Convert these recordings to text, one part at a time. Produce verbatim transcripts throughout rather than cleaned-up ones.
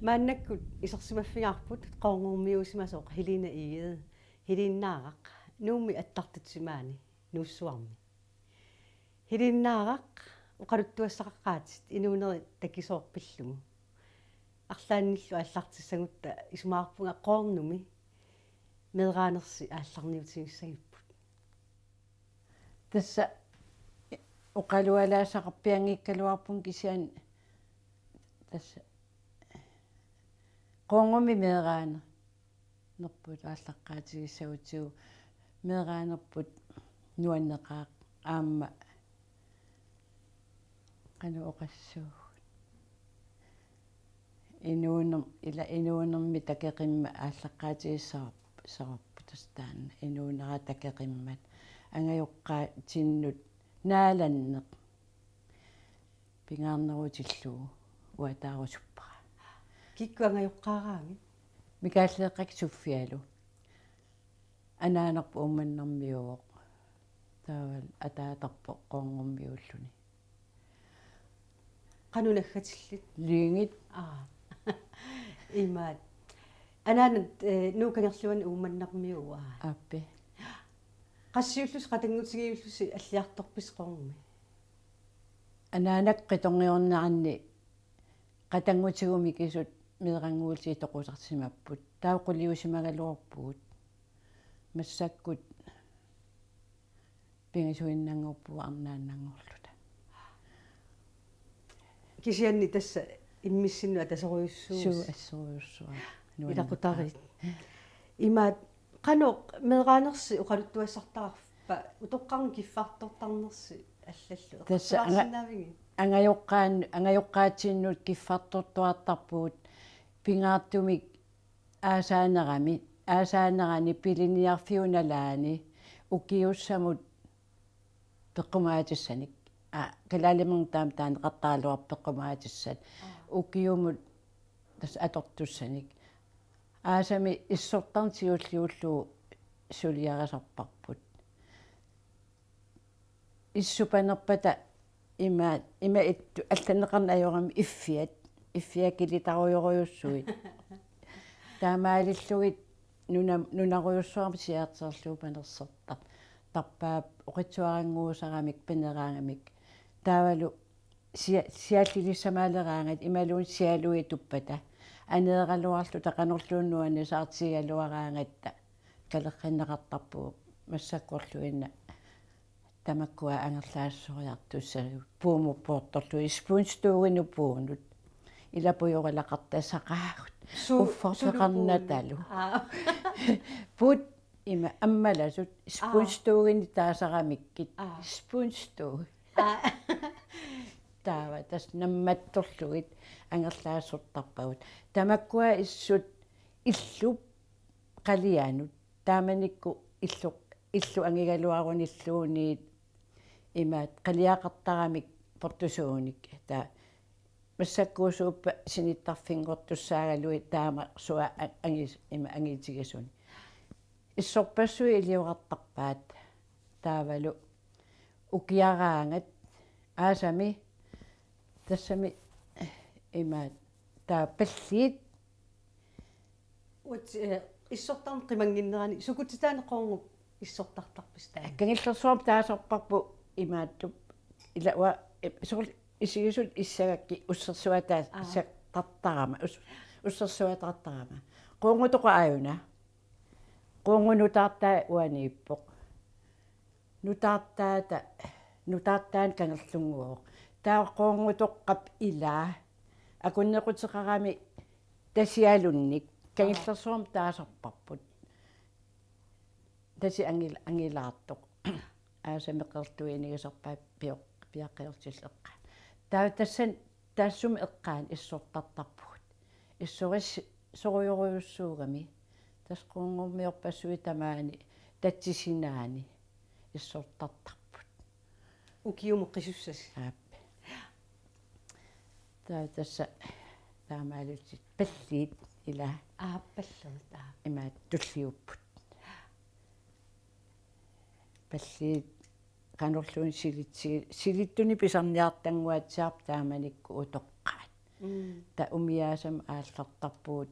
Maannakkut isersimaffigaarput Qoorngumiuusimasoq Helena Egede, Helenaaraq, Nuummi attartutsimaani Nuussuarmi. Helenaaraq, oqaluttuassaqaqaatit inuunerit takisoorpillugu. Arlaannillu aallartissagutta isumaqarpunga Qoornumi meeraanersi aallarniutigissagipput. Tassa oqalualaassaqarpianngikkaluarpunga kisianni tassa Qoornumi meeraanerput aallaqqaatigissagutsigu meeraanerput nuanneqaaq aamma qanoq oqassuugut. Inuunerm-, ila inuunermi takeqimmat aallaqqaatigissavarp-, savarput tassa taanna inuunera takeqimmat angajoqqaatinnut naalanneq pingaarnerutillugu uataarusuppara. Kikkut angajoqqaaraanni? Mikaalleeqqak Suffialu. Anaanarput Uummannarmiuuvoq. Taavalu ataatarpoq Qoorngumiuulluni. Qanoq naggatillit? Lyngit. Aa. Imaat. Anaanat, eh, Nuuk Kangerluani Uummannarmiuuvoq. Aappi. Qassit siullusi qatanngutigiillusi alliartorpisi Qoornumi? Anaanap qitorngiorneranni qatanngutigut mikisut meerannguutit toqusarsimapput. Taava quliusimagaluarpugut. Massakkut pingasuinnanngorpugut arnaannanngorluta. Kisianni tassa immissinnut atasorujussuusi. Suu, assorujussuaq. Ilaqutariit. Imaat qanoq meeraanersi oqaluttuassartarpa utoqqarnut kiffartortarnersi allallu? Tassa anga-, eqqarsalersinnaavigit? Angajoqqaan-, angajoqqaatinnut kiffartortuartarpugut pingaartumik aasaanerami, aasaanerani piliniarfiup nalaani ukiussamut peqqumaatissanik. Aa, kalaalimernit taama taaneqartaraluarpoq peqqumaatissat. Aa. Ukiumut tassa atortussanik. Aasami issortarneq siulliullugu suliarisarparput. Issup panerpata ima, ima ittu allanneqarneq ajorami iffiat, iffiat kilitarujorujussuit. Taamaalillugit nuna-, nunarujussuarmik siaarteerlugu panersertar-, tarpaap oqitsuarannguusaramik paneraangamik. Taavalu sia-, siallilissamaaleraangat imaluunniit sialuit tuppata. Aneeraluarluta qanorluunniit nuannisaartigigaluaraangatta kalerrinneqartarpugut massakkorluinnaq. Tamakkua angerlaassoriartussat puumut poortorlugit sponge-dueqinut puunut. Ila pujorilaqartassaqaagut. Su-, uffarfeqarnatalu. Sulupuunut. Aa. Puut ima ammalasut. Aa. Sponge-dueqinik taasaramikkit. Aa. Sponge-dueq. Aa. Taava tassa nammattorlugit angerlaassortarpagut. Tamakkua issut illup qalianut. Taamanikkut illu-, illup angigaluarunilluunniit imaat qaliaqartaramik portusuunik. Taava massakkuusuuppat sinittarfinngortussaagaluit taama suaat a-, angis-, ima angiitigisunik. Issorpassuit iliorartarpaat taavalu ukiaraangat aasami tassami imaat taava palliit. Uat, eh, issortarneq qimannginnerani sukutitaani Qoorngup issortartarpisi taanna? Kangerlussuarmi taasarparput imaattup ila uanga, eh, soorlu isigisut issagakkit ussersuataa-, aa, issartartarama, us-, ussersuatartarama. Qoorngutoqaq aajuna. Qoorngup nutaartaa uaniippoq. Nutaartaata, nutaartaani Kangerlunnguuvoq. Taava Qoorngutoqqap ilaa. Akunnequteqarami tasialunnik. Aa. Kangerlussuarmi taasarparput. Tasi angil-, angilaartoq. Aasami qeerluinigisarpaat pioq-, piaqqiortillu eqqaani. Taava tassani taassuma eqqaani issortartarpugut. Issoris-, sorujorujussuugami. Tassa Qoorngummiorpassuit tamaani tatsisinaani issortartarput. Ukiumut qisussasi. Aap. Taava tassa taamaalillutik palliit ila. Aap, pallerit, aap. Imaat tulliupput. Palliit qanorluunniit silitsi-, silittunik pisarniartannguatsiarput taamanikkut utoqqaat. Mm. Ta umiaasama aallartarpugut.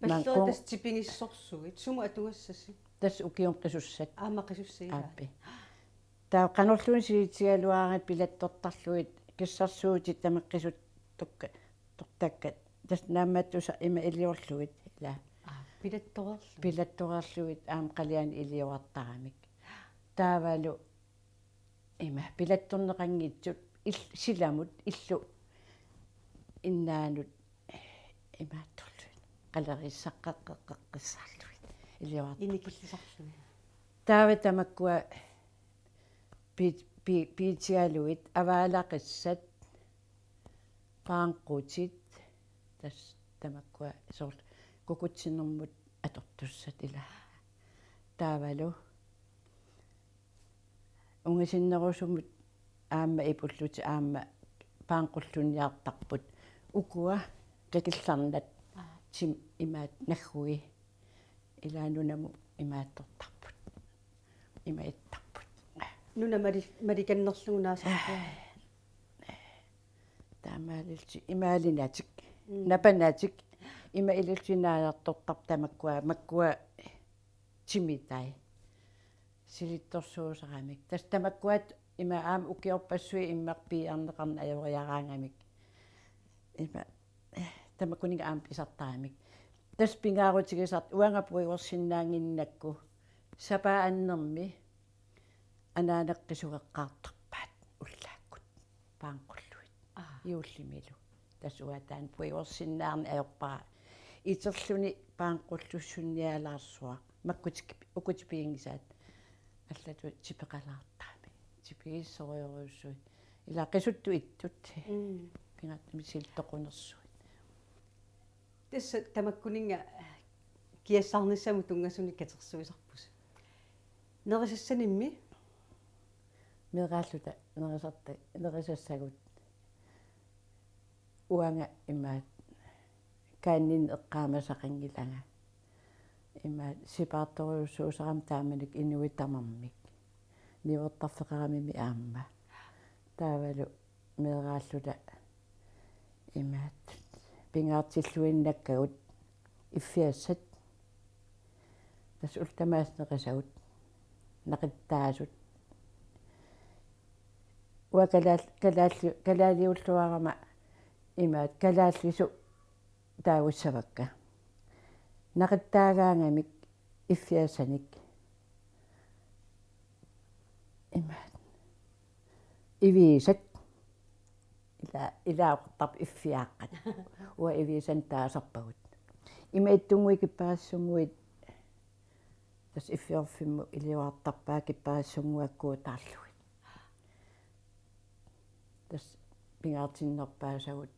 Pallerit Mankku- tassa tipigissorsuit, sumut atugassasi? Tassa ukiumut qisussat. Aamma qisussat, ilaa. Aappi. Taava qanorluunniit silitigaluaraangat pilattortarlugit, kissarsuutit tamakku qisut tukka, tortakkat. Tassa naammattussat ima iliorlugit, ilaa. Aa, pilattoreerlugit. Pilattoreerlugit aamma qaliani iliorartaramik. Taavalu ima pilattorneqanngitsut il-, silamut illu innaanut imaattorlugit. Qaleriissaqqeqqeqqissaarlugit iliorartarput. Inikillisarlugit. Taava tamakkua pi-, pi-, piitigalugit avaalaqissat, paanqutit, tassa tamakkua soorlu kukutsinermut atortussat, ilaa. Taavalu ungasinnerusumut aamma ipullutik aamma paanqulluniartarput. Ukua kakillarnat, aa, tim imaat naggui, ilaa, nunamut imaattortarput. Ima ittarput. Nuna mali-, malikannerlugu naasarpaa. Taamaalillutik imaalinatik. Mm. Napanatik. Ima ilillutik naajartortarput tamakkua, makkua timitai. Silittorsuusaramik. Tassa tamakkuat ima aamma ukiorpassuit immaqa piiarneqarneq ajoriaraangamik. Ima tamakkuninnga aamma pisartaramik. Tassa pingaarutigisartut uanga puigorsinnaannginnakku sapaatip annermi anaanat qisugeqqaartarpaat ullaakkut paanqullugit. Aa. Juullimilu. Tassa uanga taanna puigorsinnaarneq ajorpara. Iterluni paanqullussunnialaarsuaq. Makkutik ukutik piginngisaat. Allatut tipeqalaartarami. Tipigissorujussuit. Ilaa qisuttut ittut. Mm. Pingaartumik silittoqunersuit. Tassa tamakkuninnga kiassarnissamut tunngasunik katersuisarpusi. Nerisassanimmi? Meeraalluta nerisarta-, nerisassagut. Uanga imaat kaanninneq eqqaamasaqanngilanga. Imaat sipaartorujussuusarami taamanikkut inuit tamarmik. Niuertarfeqaramimi aamma. Taavalu meeraalluta imaat pingaartilluinnakkagut iffiassat. Tassa ullut tamaasa nerisagut. Naqittaasut. Uanga kalaal-, kalaalli-, kalaaliulluarama imaat kalaallisut taagussavakka. Naqittaagaangamik iffiassanik. Imaat. Iviisat. Ila-, ilaasortarput iffiaaqqat. Uanga iviisanik taasarpagut. Ima ittunnguit kipparissunnguit. Tassa iffiorfimmut iliorartarpaat kipparissunnguakkuutaarlugit. Tassa pingaartinnerpaasagut.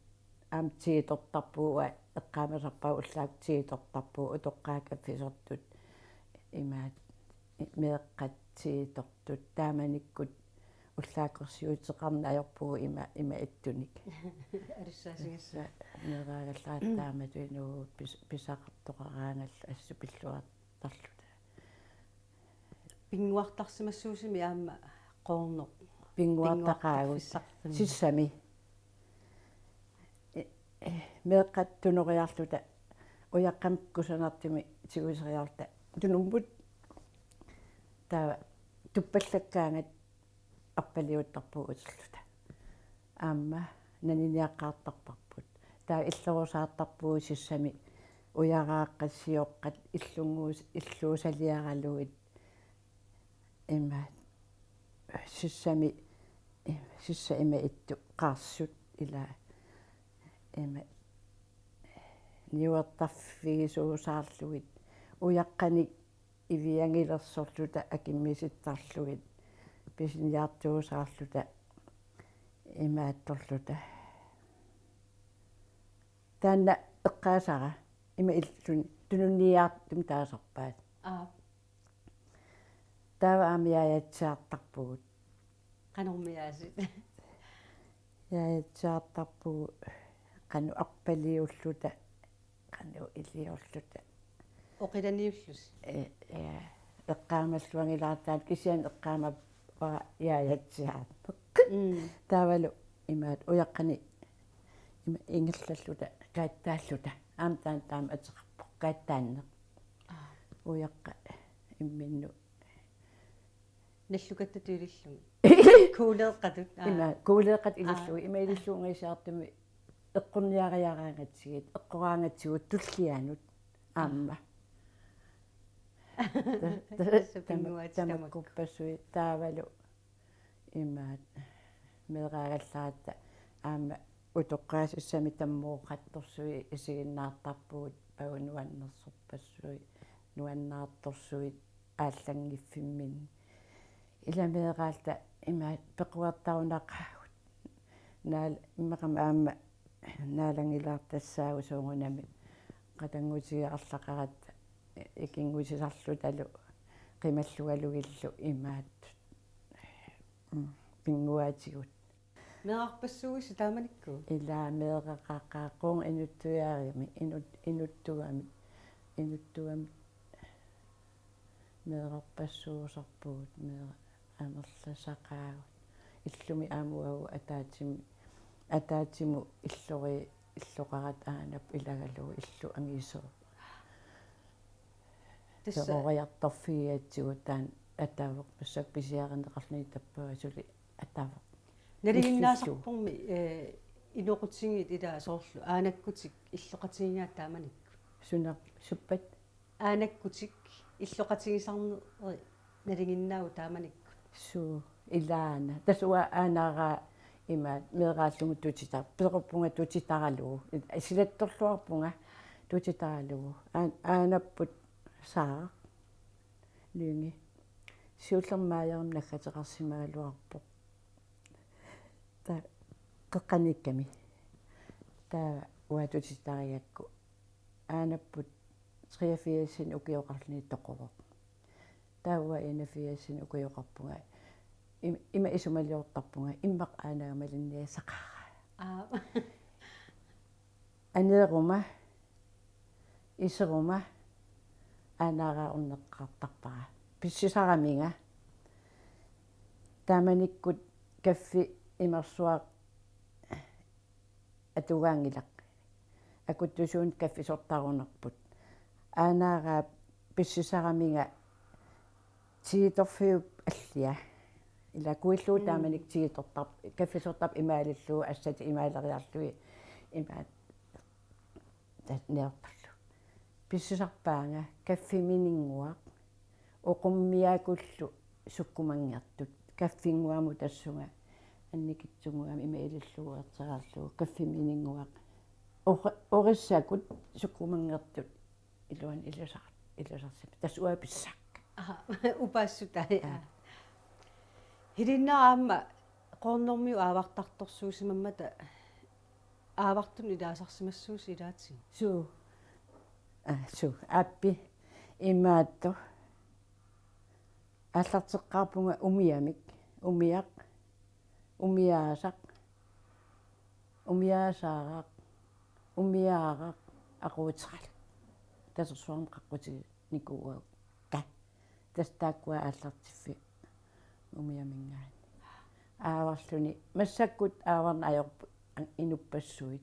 Aamma tiitortarpugut, uanga eqqaamasarpara ullaakkut tiitortarpugut, utoqqaat kaffisortut, imaat, meeqqat tiitortut, taamanikkut ullaakkorsiuteqarneq ajorpugut ima, ima ittunik. Alussaasigassaq. Meeraagallaat taamatut inuup pis-, pisaqartoqaraangallu assut pilluartarluta. Pinnguartarsimassuusimi aamma qoorneq. Pinnguartaqaagut. Pinnguartarfissartami. Sissami. Eh, eh, meeqqat tunoriarluta ujaqqamik kusanartumik tiguseriarluta tunummut taava tuppallakkaangat arpaliuttarpugut uterluta. Aamma naniniaqqaartarparput. Taava illorusaartarpugut sissami ujaraaqqat sioqqat illunnguus-, illuusaliaralugit. Ima sissami, sissap ima ittoq qarsut ila ima niuertarfigisuusaarlugit ujaqqanik iviangilersorluta akimmisittarlugit pisiniartuusaarluta imaattorluta. Taanna eqqaasara ima illuni tununniaartumik taasarpaat. Aa. Taava aamma jaajatsiartarpugut. Qanormi jaasit? Jaajatsiartarpugut qanoq arpaliulluta, qanoq iliorluta. Oqilaniullusi? Eh, ja. Eqqaamalluanngilara taanna kisianni eqqaamavara jaajatsiartoq. Mm. Taavalu Imaat ujaqqani ima ingerlalluta kaattaalluta. Aamma taanna taama ateqarpoq kaattaanneq. Aa. Ujaqqa imminnut. Nallukatta tuilillumi. Kuuleeqqatut. Aa. Ima kuuleeqqat ilillugit. Aa. Ima ilillugit ungasiartumi eqqorniariaraangatsigit, eqqoraangatsigut tullianut aamma. Aa. Ta-, ta-, tassa tama-, pinnguatit tamakku. Tamakkorpassuit taavalu imaat meeraagallaratta aamma utoqqaasussamik tammooqattorsuit isiginnaartarpugut pagu nuannersorpassuit, nuannaartorsuit aallanngiffimminni. Ila meeraalta imaat pequertarunaqaagut. Naal-, immaqami aamma naalanngilaartassaagut soorunami qatanngutigiarlaqaratta ikinngusisarlutalu qimallugalugillu imaat. Mm, pinnguaatigut. Meerarpassuuisi taamanikkut? Ila meeraqaqaaq, qung inuttuiarimi, inut-, inuttugami, inuttugami meerarpassuusarpugut, meera-, amerlasaqaagut. Illumi aamma uagut ataatsimut, ataatsimut illori-, illoqaratta aanap ilagalugu illu angisooq. Tassa peroriartorfigigatsigu taanna ataavarpassuit pisiarineqarluni tappavasuli ataavarput. Nalinginnaasarpormi, eh, inoqutigiit ila soorlu aanakkutik illoqatigigaat taamanikkut. Suna suppat? Aanakkutik illoqatigisarneri nalinginnaagut taamanikkut. Suu, ilaana. Tassa uanga aanaaraa ima meeraallugu tutita-, pequppunga tutitaralugu. Silattorluarpunga tutitaralugu. Aan-, aanapput Saaq Lynge. Siullermik aajarimi naggateqarsimagaluarpoq. Taava qeqqaniikkami. Taava uanga tutitarigakku. Aanapput treogfirsini ukioqarluni toquvoq. Taava uanga enogfirsini ukioqarpunga. Im-, ima isumaliortarpunga. Immaqa aanaga malinniassaqaara. Aa. Aneeruma, iseruma, aanaaraa orneqqaartarpara. Pissisaraminga. Taamanikkut kaffi imersuaq atugaanngilaq. Akuttusuunik kaffisortarunarput. Aanaaraa pissisaraminga tiitorfiup allia. Ila kuillugu Mm. taamanikkut tiitortar-, kaffisortarput imaalillugu assatit imaaleriarlugit imaat ta-, niorpallu. Pissisarpaanga kaffimininnguaq oqummiakullu sukkumanngertut. Kaffinnguamut tassunga annikitsunnguamik ima ilillugu erteriarlugu kaffimininnguaq. Ori-, orissakut sukkumanngertut iluani ilusar-, ilusarsimapput. Tassa uanga pissakka. Aha, upaassutai. Aa. Aa. Hilinnaa aamma Qoornormiut aavartartorsuusimammata aavartunut ilaasarsimassuusi ilaatigut. Suu. Aa, suu. Aappi. Imaattoq. Aallarteqqaarpunga umiamik. Umiaq. Umiaasaq. Umiaasaaraq. Umiaaraq. Aquuteralik. Katersuarmi qaqqutiginikuuakka. Tassa taakkua aallartiffik umiaminngaanniit. Aavarluni massakkut aavarneq ajorput inuppassuit.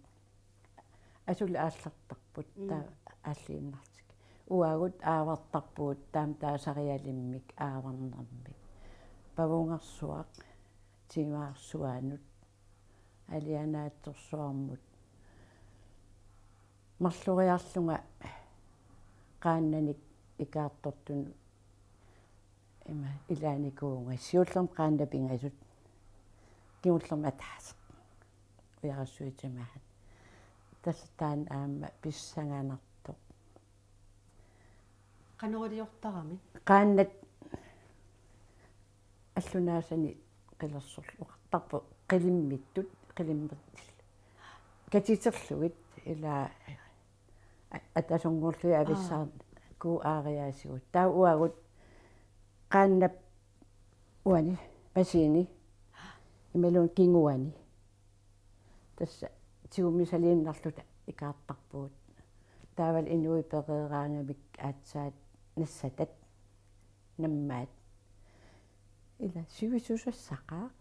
Asuli aallartarput. Mm. Taava aalliinnartik. Uagut aavartarpugut taama taasarialimmik aavarnermik. Pavungarsuaq, timaarsuanut, alianaatsorsuarmut. Marloriarlunga qaannanik ikaartortunut ima ilaanikuuvunga siullermik qaannat pingasut kingullermik ataaseq. Ujarassuit timaat. Tassa taanna aamma pissanganartoq. Qanoq iliortarami? Qaannat allunaasani qilersorlu oqartarpoq qilimmittut, qilimmertillu. Katiterlugit ila a-, atasunngorlugit avissaarnikuuaariaasigut. Taava uagut qaannap uani, pasini, imaluunniit kinguani. Tassa tigummisaliinnarluta ikaartarpugut. Taavalu inuit pereeraangamik aatsaat nassatat nammaat. Ila sivisusassaqaaq.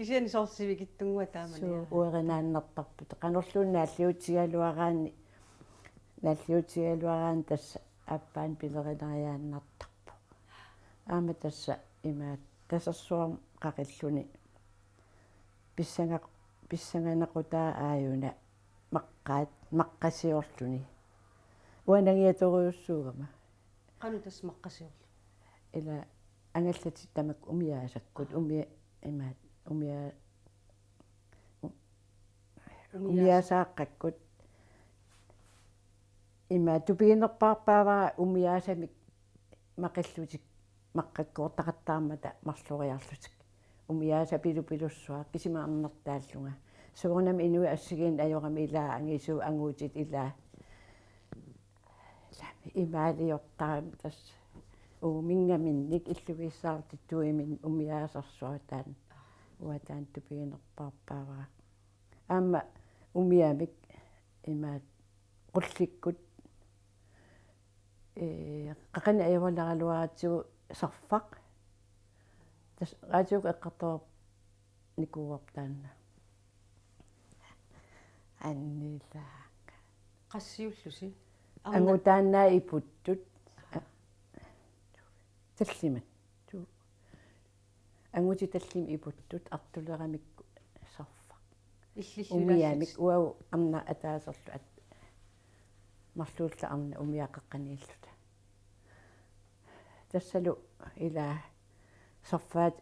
Kisianni soorlu sivikitsunnguaq taamani. Suu, uerinaannartarput. Qanorluunniit naalliutigaluaraanni, naalliutigaluaraanni tassa aappaanni pilerinaariaannartarpoq. Aamma tassa imaat Tasersuarmi qaqilluni pissanga-, pissanganaqutaat aajuna maqqaat, maqqasiorluni. Uanga nangiatorujussuugama. Qanoq tassa maqqasiorluni? Ila angallatit tamakku umiaasakkut, umia-, imaat, umia-, u-, umiaas-, umiaasaaqqakkut. Imaat tupiginerpaarpaavara umiaasamik maqillutik maqqakkoortaqattaarmata marloriarlutik. Umiaasaq pilupilussuaq kisima arnartaallunga. Soorunami inuit assigiinneq ajorami, ilaa angisuut, angutit, ilaa. Imaaliortarami tassa uuminngaminnik illugissaartittuimin umiaasarsuaq taanna. Uanga taanna tupiginerpaarpaavara. Aamma umiamik imaat qullikkut, ee, qaqinneq ajoraluaratsigu sarfaq. Tassa raatiukkut eqqartornikuuarput taanna. Annilaaq. Qassiullusi? Arna- Angutaannaat iputtut. Aa. Tallimat. Tu-, angutit tallimat iputtut, artuleramik sarfaq. Illillu umiamik ilaallutik. Uagut arnaq ataaserlu at-, marluulluta arnaq umiaq qaqqaniilluta. Tassalu ilaa sarfaat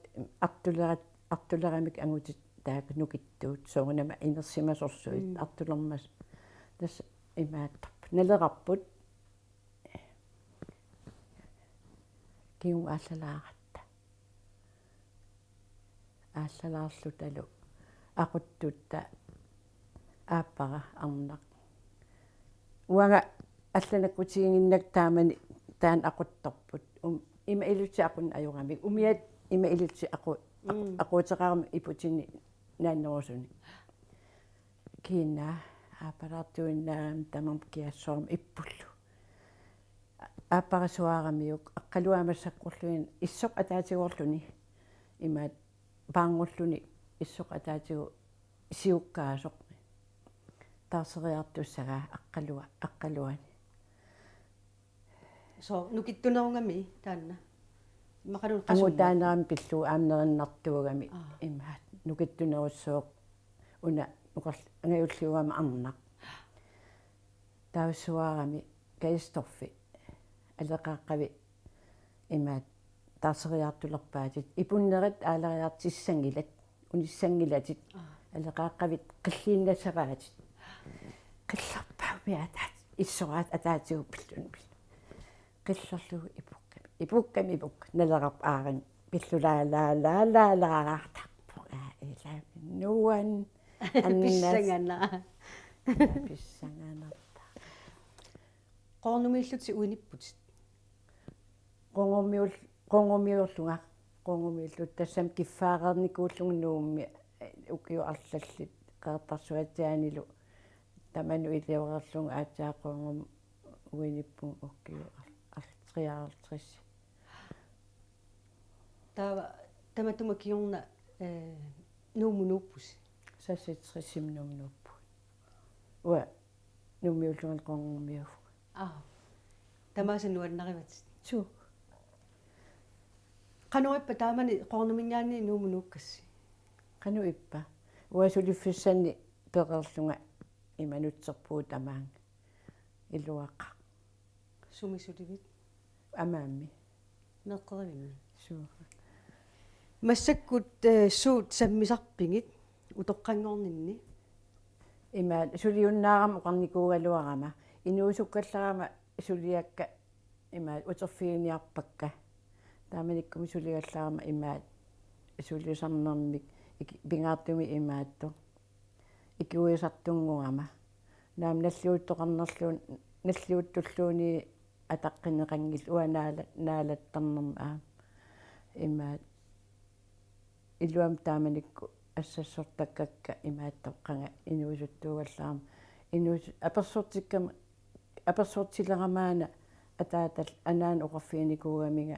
artulerat-, artuleramik angutit taakku nukittuut, soorunami inersimasorsuit. Mm. Artulermas-, tassa imaattarput. Nalerarput. Kingumut aallalaaratta. Aallalaarlutalu aquttutta aappara arnaq. Uanga allanakkutiginnginnakku taamani taanna aquttorput. Um, ima ilutsit aqunneq ajoramik. Umiat ima ilutsit aqu-, aqu-, mm, aquuteqarami iputini naannerusunik. Kiinaa, aappalaartuinnaagami tamarmik kiassuarmi ippullu. Aappara suaaramiuk, aqqaluaa massakkorluni issoq ataatigoorluni, imaat paarngulluni issoq ataatigut siukkaasoq. Taarseriartussagaa aqqalua-, aqqaluani. Soo, nukittunerugami taanna? Imaluunniit qasummat? Angutaanerami pillugu aamma nerinnartuugami. Aa. Imaat nukittunerussooq una nukarl-, angajulliugami arnaq. Taava suaarami katastrofi. Aleqaaqqavi imaat taarseriartulerpaatit. Ipunnerit aalariartissanngilat. Unissanngilatit. Aa. Aleqaaqqavit qilliinnassavaatit. Qillerpaammi ataat-, issoraat ataatigut pilluni pilluni. Qillerlugu ipukkami. Ipukkami ipukka. Nalerarpoq aarin. Pillulaalaalaalaalaartarpoq. Aa, ilami nuan. Annas. Pissanganaq. Pissanganarta. Qoornumiillutit uinipputit? Qungumiul-, qungumiullunga, qungumiulluta tassami kiffaareernikuullunga Nuummi, eh, ukiut arlallit Qeqertarsuatsiaanilu tamanut iliorlunga aatsaat Qungumi uinippunga ukiut ar-, ar-, treoghalvtreds. Taava tamatuma kingorna, eh, Nuummut nuuppusi? Seksogtresimi Nuummut nuuppugut. Uanga Nuummiullunga qungumiuvunga. Aa. Tamaasa nuannarivatit. Suu. Qanoq ippa taamani Qoornuminngaanniit Nuummut nuukkassi? Qanoq ippa? Uanga suliffissanni pereerlunga ima nutserpugut tamaanga. Iluaqaaq. Sumi sulivit? Amaammi. Meeqqerivimmi? Suu. Massakkut, eh, suut sammisarpigit utoqqanngorninni? Ima suliunnaarama oqarnikuugaluarama. Inuusukkallarama suliakka ima uterfiginiarpakka. Taamanikkumi suligallarama ima suliusarnermik iki-, pingaartumik imaattoq. Ikiuisartunngorama. Naamik nalliuttoqarnerluun-, nalliuttulluunniit ataqqineqanngillat uanga naala-, naalattarnerma aamma. Imaat iluamik taamanikkut assassortakkakka imaattoq qanga inuusuttuugallarama. Inuus-, apersortikkama, apersortilerama una ataatallu anaana oqarfiginikuugaminga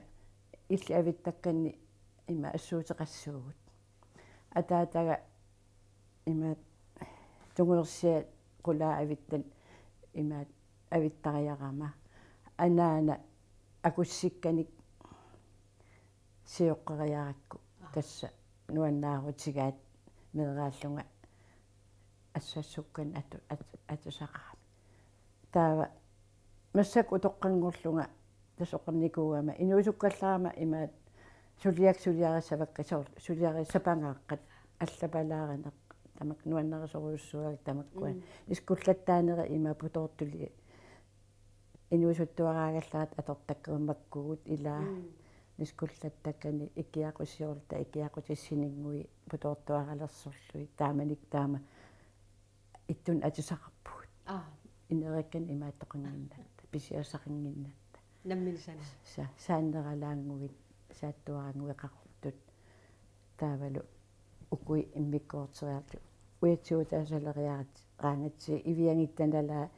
illit avittakkanni ima assuuteqassuugut. Ataataga imaat tungujorsiat qulaat avittat imaat avittariarama. Anaana akussikkanik sioqqeriarakku. Aa. Tassa nuannaarutigaat meeraallunga assassukkanik atu-, at-, atusaqarami. Taava massakkut utoqqanngorlunga tassa oqarnikuugama inuusukkallarama imaat suliak suliarissavakka soorlu suliarissapangaaqqat allapalaarineq tamakku nuannarisorujussuugakkit tamakkua. Mm. Iskullattaaneri imaat putoortuli inuusuttuaraagallaat atortakkagut makkugut ilaa. Mm. Iskullattakkani ikiaqusiorluta ikiaqutissininnguit putoortuaralersorlugit taamanikkut taama ittunik atusaqarpugut. Aa. Ineriakkanik imaattoqannginnatta, pisiassaqannginnatta. Nammineq sana. Sa-, saanneralaannguit, saattuaraannguit qaqortut. Taavalu ukui immikkoorteriarlugit. Ujatsiutaasaleriaraangatsigit iviangitta nalaat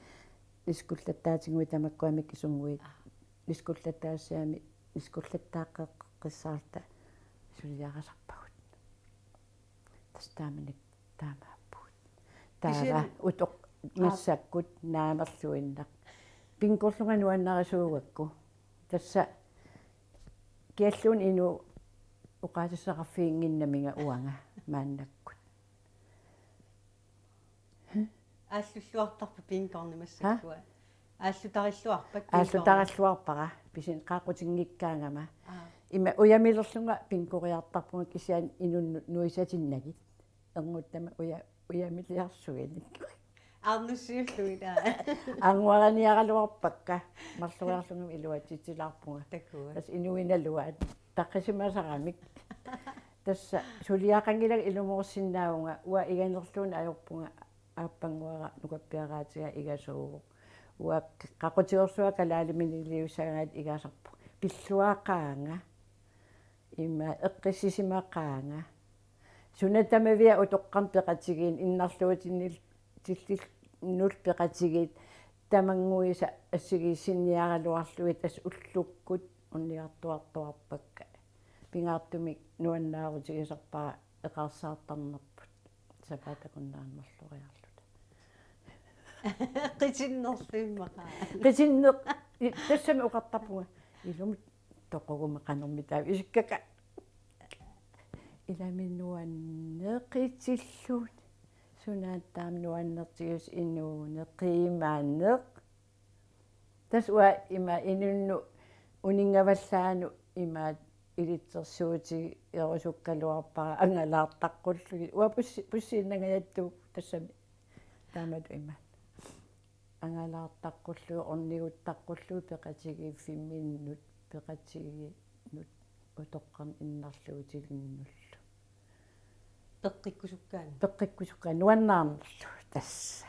iskullattaatinnguit tamakkuamik isunnguit. Aa. Iskullattaasiami, iskullattaaqqeqqissaarluta suliarisarpagut. Tassa taamanikkut taamaappugut. Taava kisianni utoq-, aa, massakkut naamerluinnaq. Bingorlunga nuannarisuugakku. Tassa kialluunniit inuup oqaasissaqarfiginnginnaminga uanga maannakkut. Aallulluartarpa bingorni massakkua? Ha? Aallutarilluarpa bingorni? Aallutarilluarpara, pisin qaqutinngikkaangama. Aa. Ima ujamilerlunga bingoriartarpunga kisianni inunnut nuisatinnagit. Ernguttama uja-, ujamiliarsuinik. Arnussiullugit aa. Arnuariniaraluarpakka, marloriarlunga iluatsitsilaarpunga. Takuuk. Tassa inuinaluaat, taqqisimasaramik. Tassa suliaqanngilanga ilumoorsinnaavunga, uanga iganerluunniit ajorpunga, aappannguara nukappiaraatiga igasuuvoq. Uanga qaqutigoorsuaq kalaaliminiliussagaangat igasarpoq. Pilluaqaanga. Ima eqqissisimaqaanga. Suna tamaviat utoqqarnut peqatigiinneq innarluutinnil-, tillinnut peqatigiit tamannguisa assigiissinniaraluarlugit tassa ullukkut ornigartuartuarpakka. Pingaartumik nuannaarutigisarpara eqaarsaartarnerput. Sapaatip akunnera marloriarluta. Qitinnerluimmaqaa. Qitinneq, i-, tassami oqartarpunga. Ilumut toquguma qanormitaava isikkakka. Ilami nuanneqitilluni. Sunaana taama nuannertigisoq inuuneq, qiimaaneq. Tassa uanga ima inunnut uninngavallaanut ima ilitsersuutigerusukkaluarpara angalaartaqqullugit. Uanga bussi-, bussiinnangajattuuvoq tassami taamatut ima. Angalaartaqqullugit, orniguttaqqullugu peqatigiiffimminnut, peqatigiinnut utoqqarnut innarluutilinnullu. Peqqikkusukkaanni. Peqqikkusukkaanni, nuannaarnerlu tassa.